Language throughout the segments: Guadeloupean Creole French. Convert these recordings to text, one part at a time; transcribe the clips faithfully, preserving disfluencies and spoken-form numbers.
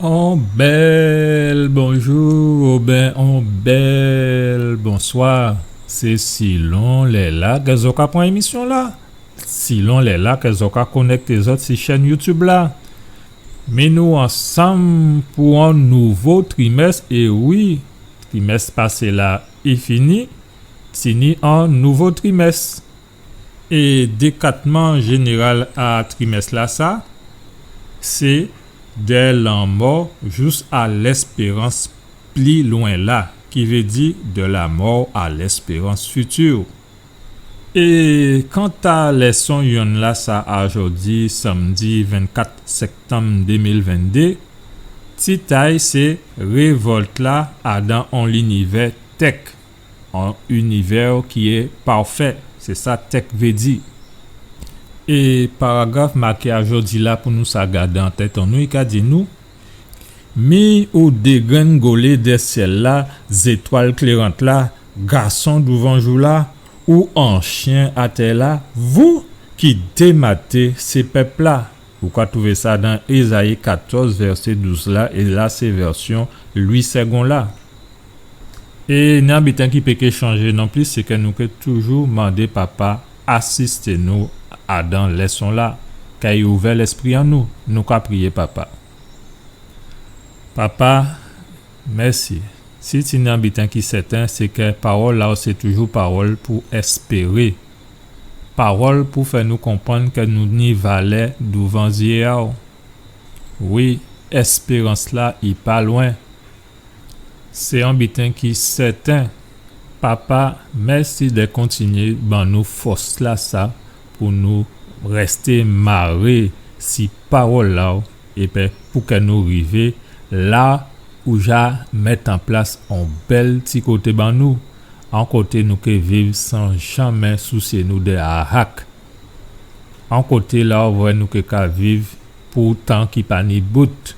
On bèl bonjou, oben on bèl bonswa. Sé silon lè-la kè zò ka pran émisyon-la. Silon lè-la kè zò ka konèkté zòt si chèn YouTube la. Mi nou ansanm pou on nouvo trimès, é wi, trimès pasé-la i fini, tini on nouvo trimès. É dékatman jénéral a trimès-lasa, sé dè lanmò jous a lèspérans pli lwen la, ki vé di de la mort à l'espérance future. É kanta lèson yonn-lasa a jòdi, sanmdi vennkat sèktanm dé mil venndé, tit a'y sé Révòlt-la adan on linivè tèk, on inivè ki é pafè, sé sa tèk vé di. É paragraf maké a jòdi-la pou nou sa gadé an tèt an nou, i ka di nou, Mi ou dégrengolé dè syèl-la, zétwal klérant-la, gason douvanjou-la, ou ansyen atè-la, vou ki dématé sé pèp-la. Ou ka twouvé sa dan Ézayi katòz, vèsé douz la, é la sé vèsyon Louis Segond la. É ni on biten ki pé ké chanjé non plis, sé kè nou ké toujou mandé Papa asisté nou adan lèson-la, kè i ouvè lèspri an nou, nou ka priyé Papa. Papa, mèsi. Si tini on biten ki sèten, sé kè pawòl-la sé toujou pawòl pou èspéré. Pawòl pou fè nou konprann kè nou ni valè douvan zyé a'w. Wi, èspérans-la i pa lwen. Sé on biten ki sèten. Papa, mèsi dè kontinyé ban nou fòs-lasa pou nou rèsté maré si pawòl-la, épi pou kè nou rivé la ou ja mèt an plas on bèl ti koté ban nou, on koté nou ké viv san janmè sousyé nou dè ahak. On koté la ou vwè nou ké ka viv pou tan ki pa ni bout.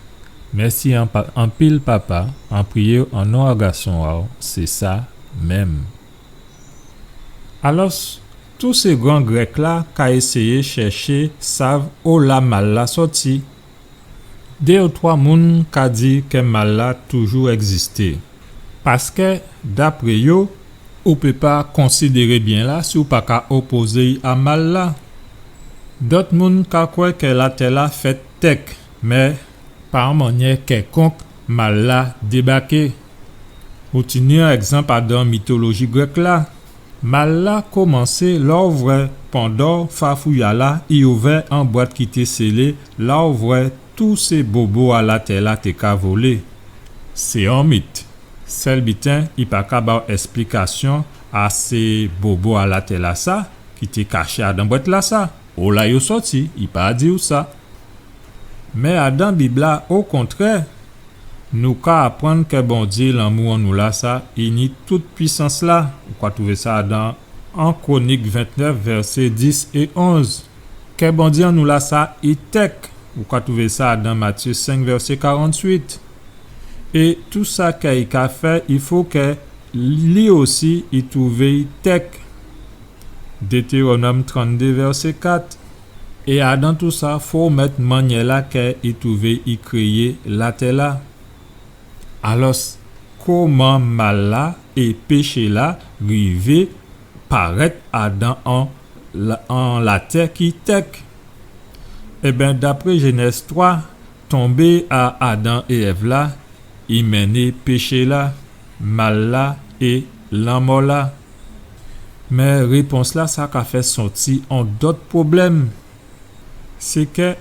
Mèsi anpa-, anpil, Papa, an priyé an non a Gason a'w, sé sa menm. Alòs, tout sé gran Grèk-la ka éséyé chèché sav ola mal-la sòti. Dé ou twa moun ka di kè mal-la toujou ègzisté. Paskè, dapré yo, ou pé pa konsidéré byen-la si ou pa ka opozé'y a mal-la. Dòt moun ka kwè kè latè-la fèt tèk, mé pa on mannyè kèlkonk mal-la débaké. Ou tini on ègzanp adan mitoloji grèk-la. Mal-la komansé lè ou vwè Pandò, fafouya-la, i ouvè on bwat ki té sélé, la ou vwè tout sé bobo a latè-la té ka volé. Sé on mit. Sèl biten, i pa ka ba'w èsplikasyon a sé bobo a latè-lasa ki té kaché adan bwat-lasa. Ola yo sòti, i pa di'w sa. Mé adan Bib-la, okontrè, nou ka aprann kè Bondyé lanmou an nou lasa, i ni tout pwisans-la. Ou ka twouvé sa adan on Kwonik ventnèf, vèsé dis é onz. Kè Bondyé an nou lasa i tèk. Ou ka twouvé sa adan Matyé senk, vèsé karantwit. É tou sa kè i ka fè, i fo kè li osi i twouvé'y tèk. Détéwonòm tranndé, vèsé kat. É adan tou sa, fo mèt mannyè-la kè i twouvé i kréyé latè-la. Alòs, kòman mal-la é péché-la rivé parèt adan on la-, on latè ki tèk? Ében, dapré Jénèz twa, tonbé a Adan é Èv la, i mennen péché-la, mal-la é lanmò-la. Mé répons-la, sa ka fè sòti on dòt pwoblèm. Sé kè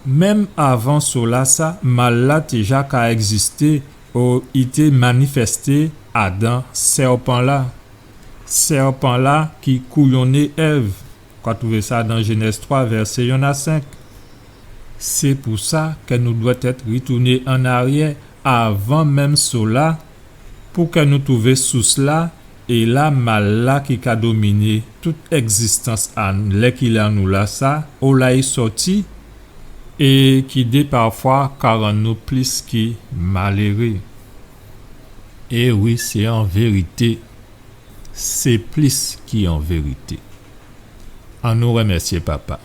menm avan sola sa, mal-la té ja ka ègzisté, o i té manifèsté adan sèpan-la. Sèpan-la ki kouyonné Èv. Ou ka twouvé sa dan Jénèz twa, vèsé yonn a senk. Sé pou sa kè nou dwèt èt ritouné an aryè avan menm sola, pou kè nou twouvé sous-la, é la mal-la ki ka dominé tout ègzistans a lè ki la nou la sa, ola i sòti, é ki dé pafwa ka rann nou plis ki maléré. É wi, sé an vérité. Sé plis ki an vérité. Annou rèmèsyé Papa.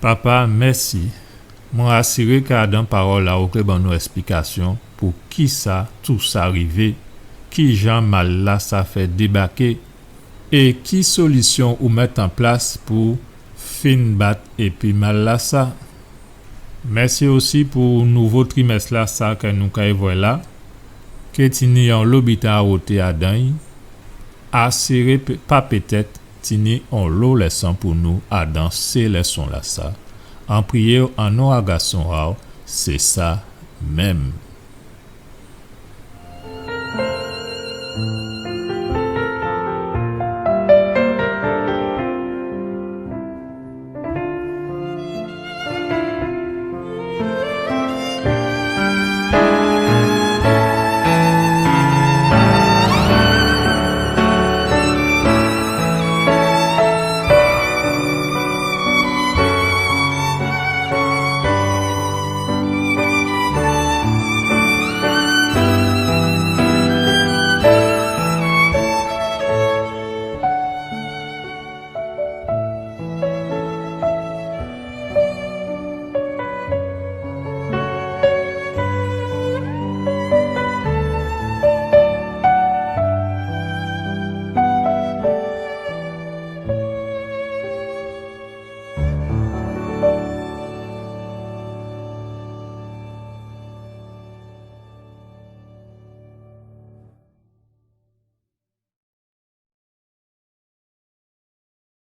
Papa, mèsi. Mwen asiré kè adan pawòl-la ou ké ban nou èsplikasyon pou kisa tousa rivé, kijan mal-lasa fè débaké, é ki solisyon ou mèt an plas pou fin bat épi mal-lasa. Mèsi osi pou nouvo trimès-lasa kè nou kay vwè la, ké tini onlo biten a woté adan'y. Asiré pé-, pa pétèt tini onlo lèson pou nou adan sé lèson-lasa. An priyé an non a Gason a'w, sé sa menm.